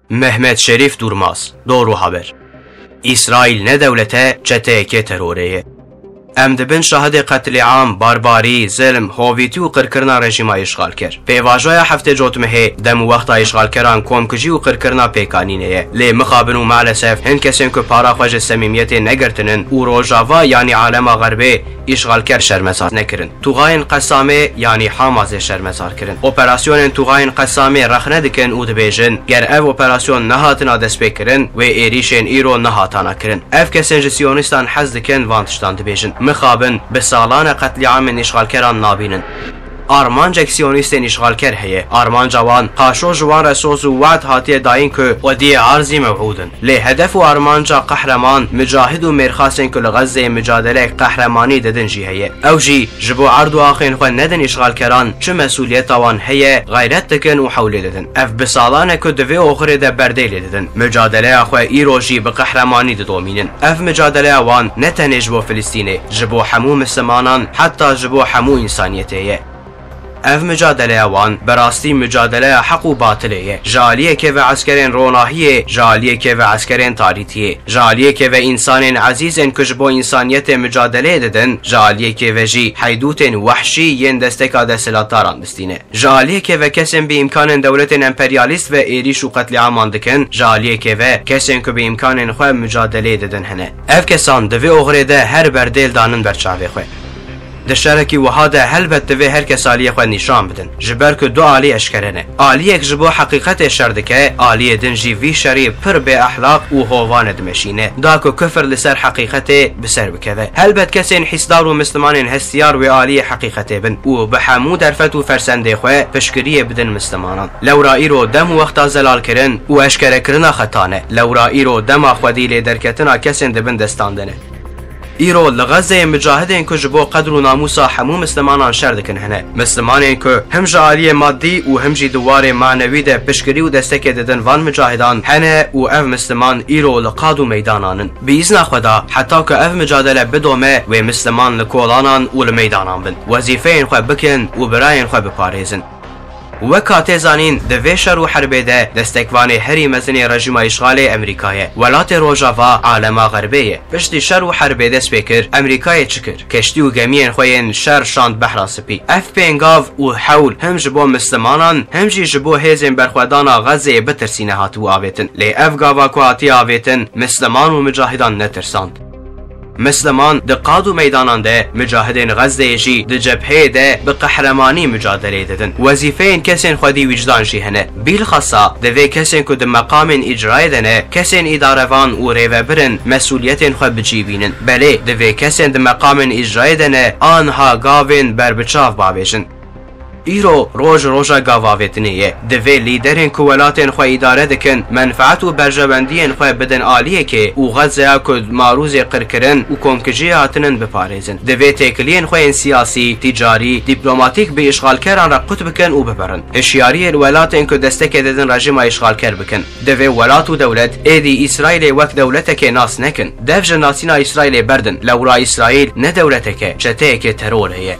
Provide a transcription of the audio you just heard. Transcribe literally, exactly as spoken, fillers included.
Mehmet Şerîf Durmaz, Doğru Haber. Îsraîl ne dewlet e, çeteyekê terorê ye. Em di bin şahidê qetlîam, barbarî, zilm, hovîtî û qirkirina rejîma îşxalker. Pêvajoya heftê cotmehê, dem û wexta îşxalkeran komkujî û qirkirina pêkanînê ye. Lê mixabin û maalesef hin kesên ku para xwe ji semîmiyetê negirtinin û Rojava yanî alema Xerbê îşxalker şermezar nekirin. Tûxayên Qesamê yanî Hamasê şermezar kirin. Operasyonên Tûxayên Qesamê rexne dikin û dibêjin, ger ev operasyon nehatina destpêkirin, wê êrîşên îro nehatana kirin. Ev kesên ji siyonîstan hez dikin van tiştan dibêjin. Mixabin, bi salan e qetlîamên îşxalkeran nabînin. Armancek siyonîstên îşxalker heye. Armanca wan, qaşo ji wan re soz û wad hatiye dayîn ku xwediyê arzî mewûd in. Lê hedef û armanca qehreman, micahid û mêrxasên ku li Xezzeyê micadele qehremanî didin jî heye. Ew jî ji bo erd û axên xwe nedin îşxalkeran, çi mesûliyeta wan heye, xeyret dikin û hewlê didin. Ev bi salan e ku di vê oxirê de berdê lê didin. Micadeleya xwe îro jî bi qehremanî didomînin. Ev micadeleya wan ne tenê ji bo Filistînê, ji bo hemû mislimanan, heta ji bo hemû însaniyetê ye. Ev micadeleya wan bi rastî micadeleya heq û batilê ye. Ji aliyekê ve eskerên ronahiyê, ji aliyekê ve eskerên tarîtiyê, ji aliyekê ve însanên ezîzên ku ji bo însaniyetê micadeleyê didin, ji aliyekê ve jî heydûtên wehşî yên desteka desthilatdaran distîne. Ji aliyekê ve kesên bi îmkanên dewletên emperyalîst ve êrîş û qetlîaman dikin, ji aliyekê ve kesên ku bi îmkanên xwe micadeleyê didin hene. Ev kesan di vê oxirê de her berdêl danin ber çavê xwe. Di şerekî wiha de helbet divê her kes aliyê xwe nîşan bidin, ji ber ku du alî eşkere ne. Aliyek ji bo heqîqetê şer dike, aliyê din jî vî şerî pir bêehlaq û hovane dimeşîne, da ku kifir li ser heqîqetê bi ser bikeve. Helbet kesên hîsdar û mislimanên hestiyar wê aliyê heqîqetê bin û bi hemû derfet û fersendê xwe piştgiriyê bidin mislimanan. Lewra îro dem û wexta zelalkirin û eşkerekirina xeta ne. Lewra îro dema xwedî lêderketina kesên di bin destan de ne. Îro li Xezzeyê micahidên ku ji bo qedr û namûsa hemû mislimanan şer dikin hene. Mislimanên ku him ji aliyê madî û him jî di warê manewî de piştgirî û destekê didin van micahidan hene û ev misliman îro li qad û meydanan in. Bi îzna Xweda, heta ku ev micadele bidome, wê misliman li kolanan û li meydanan bin, wezîfeyên xwe bikin û birayên xwe biparêzin. Weka tê zanîn, di vê şer û herbê de destekvanê herî mezin ê rejîma îşxalê Amerîka ye. Welatê Rojava alema Xerbê ye. Piştî şer û herbê dest pê kir, Amerîkayê çi kir? Keştî û gemiyên xwe yên şer şand Behra Spî. Ev pêngav û hewl him ji bo mislimanan, him jî ji bo hêzên berxwedana Xezzeyê bitirsîne hatibû avêtin. Lê ev gava ku hatiye avêtin, misliman û micahidan netirsand. Misliman di qad û meydanan de, micahidên Xezzeyê jî di cepheyê de bi qehremanî micadeleyê didin. Wezîfeyên kesên xwedî wîcdan jî hene. Bîlxasa divê kesên ku di meqamên îcrayê de ne, kesên îdarevan û rêvebir in, mesûliyetên xwe bi cî bînin. Belê, divê kesên di meqamên îcrayê de ne, anha gavên berbiçav bavêjin. Îro roj roja gavavêtinê ye. Divê lîderên ku welatên xwe îdare dikin, menfaet û berjewendiyên xwe bidin aliyekê û Xezzeya ku marûzê qirkirin û komkujiyê hatinin biparêzin. Divê têkiliyên xwe yên siyasî, tîcarî, dîplomatîk bi îşxalkeran re qut bikin û bibirin. Hişyariyên welatên ku destekê didin rejîma îşxalker bikin. Divê welat û dewlet êdî Îsraîlê wek dewletekê nas nekin. Dev ji nasîna Îsraîlê berdin. Lewra Îsraîl ne dewletek e, çeteyekê terorê ye.